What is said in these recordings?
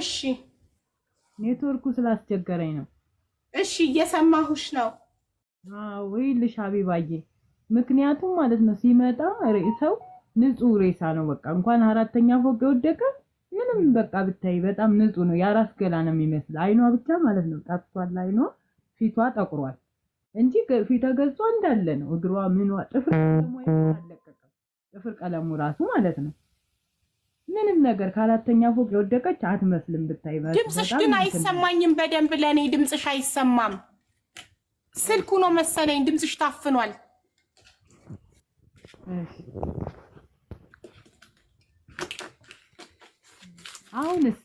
እሺ። ኔትወርኩ ስላስቸገረኝ ነው። እሺ፣ እየሰማሁሽ ነው። አዎ ይኸውልሽ ሀቢባዬ፣ ምክንያቱም ማለት ነው ሲመጣ ሬሳው ንጹህ ሬሳ ነው። በቃ እንኳን አራተኛ ፎቅ የወደቀ ምንም በቃ ብታይ በጣም ንጹህ ነው። የአራስ ገላ ነው የሚመስል። አይኗ ብቻ ማለት ነው ጠፍቷል። አይኗ ፊቷ ጠቁሯል እንጂ ፊተ ገጿ እንዳለ ነው። እግሯ ምኗ፣ ጥፍር ቀለሙ አልለቀቀም። ጥፍር ቀለሙ ራሱ ማለት ነው ምንም ነገር ከአራተኛ ፎቅ የወደቀች አትመስልም ብታይ። ድምፅሽ በጣም ግን እንትን ነው። አይሰማኝም በደንብ። ለእኔ ድምፅሽ አይሰማም። ስልኩ ነው መሰለኝ ድምፅሽ ታፍኗል። እሺ አሁንስ?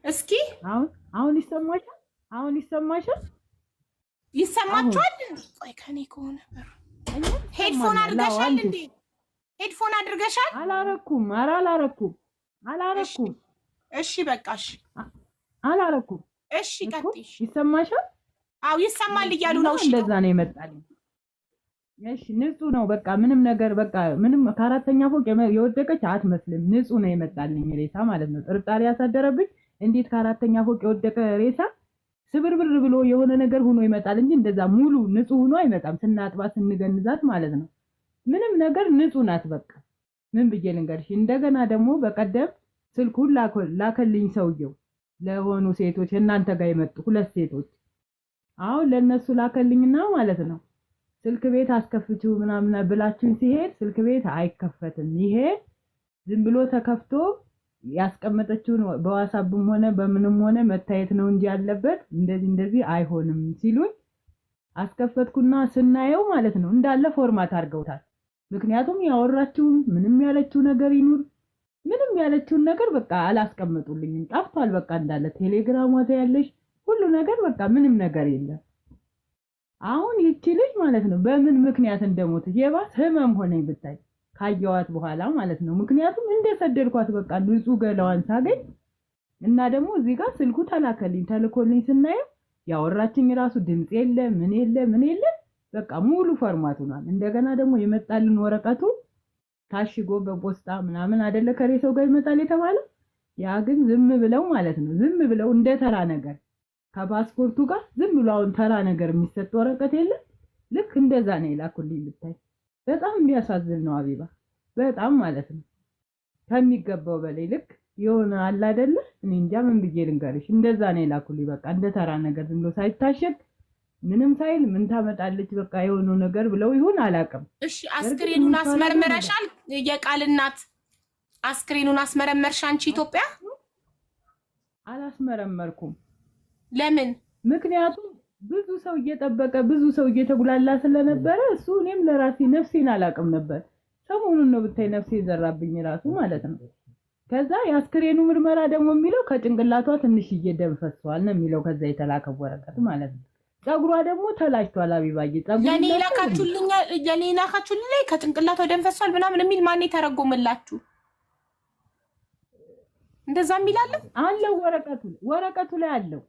እስኪ። አሁን ይሰማሻል? አሁን ይሰማሻል? ይሰማችኋል? ቆይ ከኔ ከሆነ በሩ እኛ headphone ይሰማናል። አዎ አድርገሻል አንቺ እንዴ? Headphone አድርገሻል? አላረኩም። ኧረ አላረኩም፣ እሺ አላረኩም፣ እሺ፣ በቃ እሺ፣ አላረኩም እሺ፣ እኮ። ቀጥይ። ይሰማሻል? አዎ ይሰማል እያሉ እና ነው። እሺ። እንደዛ ነው የመጣልኝ። እሺ ንጹህ ነው በቃ ምንም ነገር በቃ ምንም ከአራተኛ ፎቅ የወደቀች አትመስልም። ንጹህ ነው የመጣልኝ ሬሳ ማለት ነው። ጥርጣሬ ያሳደረብኝ እንዴት ከአራተኛ ፎቅ የወደቀ ሬሳ ስብርብር ብሎ የሆነ ነገር ሆኖ ይመጣል እንጂ እንደዛ ሙሉ ንጹህ ሆኖ አይመጣም። ስናጥባት ስንገንዛት ማለት ነው። ምንም ነገር ንጹህ ናት። በቃ ምን ብዬ ልንገርሽ? እንደገና ደግሞ በቀደም ስልኩን ላከልኝ ሰውየው ለሆኑ ሴቶች እናንተ ጋር የመጡ ሁለት ሴቶች አሁን ለነሱ ላከልኝና ማለት ነው ስልክ ቤት አስከፍችው ምናምን ብላችሁኝ ሲሄድ ስልክ ቤት አይከፈትም። ይሄ ዝም ብሎ ተከፍቶ ያስቀመጠችውን በዋትስአፕም ሆነ በምንም ሆነ መታየት ነው እንጂ ያለበት እንደዚህ እንደዚህ አይሆንም ሲሉኝ አስከፈትኩና ስናየው ማለት ነው እንዳለ format አድርገውታል። ምክንያቱም ያወራችው ምንም ያለችው ነገር ይኑር ምንም ያለችውን ነገር በቃ አላስቀመጡልኝም፣ ጠፍቷል። በቃ እንዳለ ቴሌግራሟ ያለሽ ሁሉ ነገር በቃ ምንም ነገር የለም። አሁን ይቺ ልጅ ማለት ነው በምን ምክንያት እንደሞተች የባስ ህመም ሆነኝ ብታይ ካየዋት በኋላ ማለት ነው። ምክንያቱም እንደሰደድኳት በቃ ንጹህ ገላዋን ሳገኝ እና ደግሞ እዚህ ጋር ስልኩ ተላከልኝ ተልኮልኝ ስናየው ያወራችኝ ራሱ ድምፅ የለ ምን የለ ምን የለ በቃ ሙሉ format ሆኗል። እንደገና ደግሞ የመጣልን ወረቀቱ ታሽጎ በፖስታ ምናምን አይደለ ከሬሳው ጋር ይመጣል የተባለው። ያ ግን ዝም ብለው ማለት ነው ዝም ብለው እንደ ተራ ነገር ከፓስፖርቱ ጋር ዝም ብሎ አሁን ተራ ነገር የሚሰጥ ወረቀት የለም። ልክ እንደዛ ነው የላኩልኝ ብታይ። በጣም የሚያሳዝን ነው አቢባ፣ በጣም ማለት ነው ከሚገባው በላይ ልክ የሆነ አለ አይደለ እኔ እንጃ ምን ብዬ ልንገርሽ። እንደዛ ነው የላኩልኝ። በቃ እንደ ተራ ነገር ዝም ብሎ ሳይታሸግ ምንም ሳይል ምን ታመጣለች በቃ የሆነው ነገር ብለው ይሁን አላውቅም። እሺ፣ በእርግጥ አስክሬኑን የሚባለው ነገር አስመርምረሻል? የቃል እናት አስክሬኑን አስመረመርሽ አንቺ ኢትዮጵያ? አላስመረመርኩም። ለምን? ምክንያቱም ብዙ ሰው እየጠበቀ ብዙ ሰው እየተጉላላ ስለነበረ እሱ እኔም ለራሴ ነፍሴን አላውቅም ነበር። ሰሞኑን ነው ብታይ ነፍሴ የዘራብኝ ራሱ ማለት ነው። ከዛ የአስክሬኑ ምርመራ ደግሞ የሚለው ከጭንቅላቷ ትንሽዬ ደም ፈሷል ነው የሚለው። ከዛ የተላከው ወረቀት ማለት ነው። ፀጉሯ ደግሞ ተላጭቷል። አቢባዬ ፀጉር ለኔ ይላጫል እንዴ? ላካችሁልኝ ለኔ ላካችሁልኝ ላይ ከጭንቅላቷ ደም ፈሷል ምናምን የሚል ማን የተረጎመላችሁ? እንደዛ የሚል አለ? አለው ወረቀቱ ላይ አለው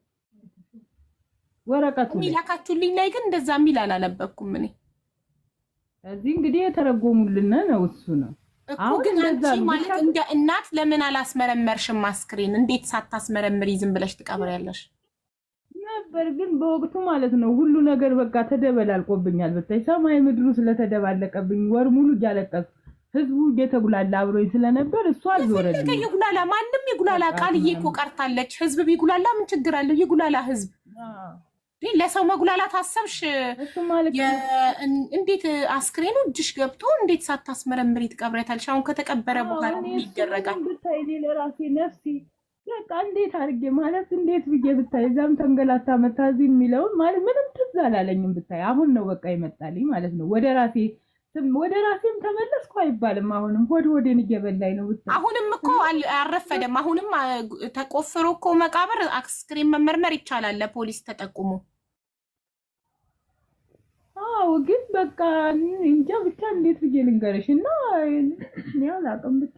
ወረቀቱ እኔ ላይ ላካችሁልኝ ላይ ግን እንደዛ የሚል አላነበብኩም እኔ። እዚህ እንግዲህ የተረጎሙልን ነው እሱ ነው። እኮ አሁን ግን እንደዛ አንቺ ነው ማለት ብቻ እንደ እናት ለምን አላስመረመርሽም? አስክሬን እንዴት ሳታስመረምሪ ዝም ብለሽ ትቀብሪያለሽ? ነበር ግን በወቅቱ ማለት ነው ሁሉ ነገር በቃ ተደበላልቆብኛል። ብታይ ሰማይ ምድሩ ስለተደባለቀብኝ ወር ሙሉ እያለቀስኩ ህዝቡ እየተጉላላ አብሮኝ ስለነበር እሱ የፈለገ አልዞረልኝም። ይጉላላ፣ ማንም ይጉላላ። በቃ ቃልዬ እኮ ቀርታለች። ህዝብ ቢጉላላ ምን ችግር አለው? ይጉላላ ህዝብ። ለሰው መጉላላት አሰብሽ? እሱ ማለት ነው። እንዴት አስክሬኑ እጅሽ ገብቶ እንዴት ሳታስመረምሪ ትቀብሪያታለሽ? አሁን ከተቀበረ አዎ በኋላ እኔ ምን እሱ ይደረጋል? ምንም ብታይ እኔ ለራሴ ነፍሴ በቃ እንዴት አድርጌ ማለት እንዴት ብዬ ብታይ እዛም ተንገላታ መታዚ የሚለውን ማለት ምንም ትዝ አላለኝም። ብታይ አሁን ነው በቃ ይመጣልኝ ማለት ነው። ወደ ራሴ ወደ ራሴም ተመለስኩ አይባልም። አሁንም ሆድ ሆዴን እየበላኝ ነው ብታይ። አሁንም እኮ አልረፈደም። አሁንም ተቆፍሮ እኮ መቃብር አስክሬን መመርመር ይቻላል ለፖሊስ ተጠቁሞ። አዎ ግን በቃ እንጃ ብቻ እንዴት ብዬ ልንገርሽ እና እኔ አላውቅም ብቻ።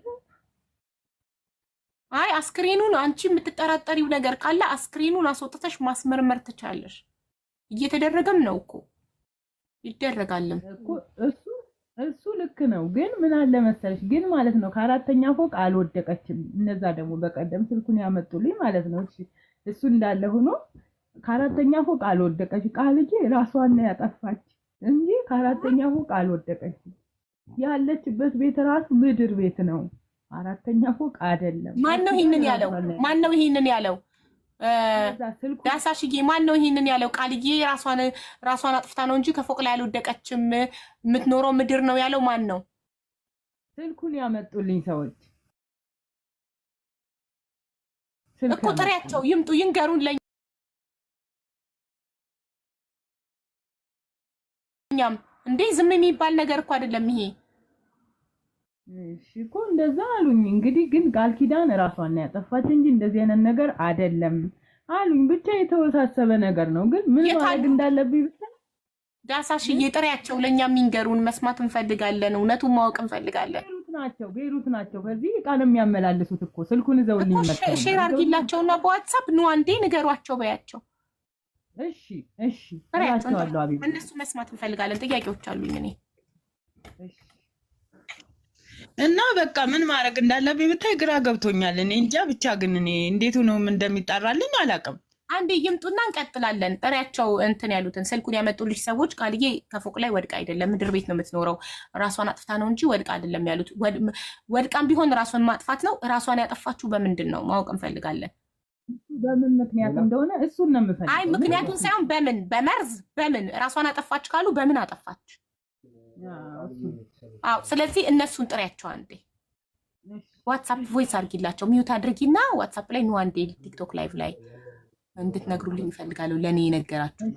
አይ አስክሬኑን አንቺ የምትጠራጠሪው ነገር ካለ አስክሬኑን አስወጥተሽ ማስመርመር ትቻለሽ። እየተደረገም ነው እኮ ይደረጋልም። እኮ እሱ እሱ ልክ ነው። ግን ምን አለ መሰለሽ ግን ማለት ነው ከአራተኛ ፎቅ አልወደቀችም። እነዛ ደግሞ በቀደም ስልኩን ያመጡልኝ ማለት ነው። እሺ እሱ እንዳለ ሆኖ ከአራተኛ ፎቅ አልወደቀች። ቃልዬ ራሷን ነው ያጠፋች እንጂ ከአራተኛ ፎቅ አልወደቀችም። ያለችበት ቤት ራሱ ምድር ቤት ነው፣ አራተኛ ፎቅ አይደለም። ማን ነው ይህንን ያለው? ማን ነው ይህንን ያለው? ዳሳሽዬ ማን ነው ይህንን ያለው? ቃልዬ ራሷን አጥፍታ ነው እንጂ ከፎቅ ላይ አልወደቀችም፣ የምትኖረው ምድር ነው ያለው ማን ነው? ስልኩን ያመጡልኝ ሰዎች እኮ ጥሪያቸው ይምጡ ይንገሩን ለኛም። እንዴ ዝም የሚባል ነገር እኮ አይደለም ይሄ። እሺ እኮ እንደዛ አሉኝ። እንግዲህ ግን ቃል ኪዳን እራሷን ነው ያጠፋች እንጂ እንደዚህ አይነት ነገር አይደለም አሉኝ። ብቻ የተወሳሰበ ነገር ነው። ግን ምን ማድረግ እንዳለብኝ ብቻ ዳሳሽዬ ጥሪያቸው ለእኛ የሚንገሩን መስማት እንፈልጋለን። እውነቱን ማወቅ እንፈልጋለን። ቤሩት ናቸው፣ ቤሩት ናቸው። ከዚህ ዕቃ ነው የሚያመላልሱት እኮ ስልኩን ይዘውልኝ መጥተው share አድርጊላቸውና በዋትሳፕ ኑ አንዴ ንገሯቸው በያቸው። እሺ እሺ እላቸዋለሁ። አቤት እነሱ መስማት እንፈልጋለን። ጥያቄዎች አሉኝ እኔ እና በቃ ምን ማድረግ እንዳለብኝ ብታይ ግራ ገብቶኛል። እኔ እንጃ ብቻ ግን እኔ እንዴት ሆኖም እንደሚጣራልኝ አላውቅም። አንዴ ይምጡና እንቀጥላለን። ጥሪያቸው እንትን ያሉትን ስልኩን ያመጡልሽ ሰዎች ቃልዬ ከፎቅ ላይ ወድቃ አይደለም ምድር ቤት ነው የምትኖረው፣ ራሷን አጥፍታ ነው እንጂ ወድቃ አይደለም ያሉት። ወድቃም ቢሆን ራሷን ማጥፋት ነው። ራሷን ያጠፋችሁ በምንድን ነው ማወቅ እንፈልጋለን። በምን ምክንያት እንደሆነ እሱን ነው የምፈልገው። አይ ምክንያቱን ሳይሆን በምን በመርዝ በምን ራሷን አጠፋች ካሉ በምን አጠፋች? አዎ ስለዚህ እነሱን ጥሪያቸው አንዴ። ዋትሳፕ voice አድርጊላቸው፣ mute አድርጊና ዋትሳፕ ላይ ኑ አንዴ ቲክቶክ live ላይ እንድትነግሩልኝ እፈልጋለሁ። ለእኔ የነገራችሁ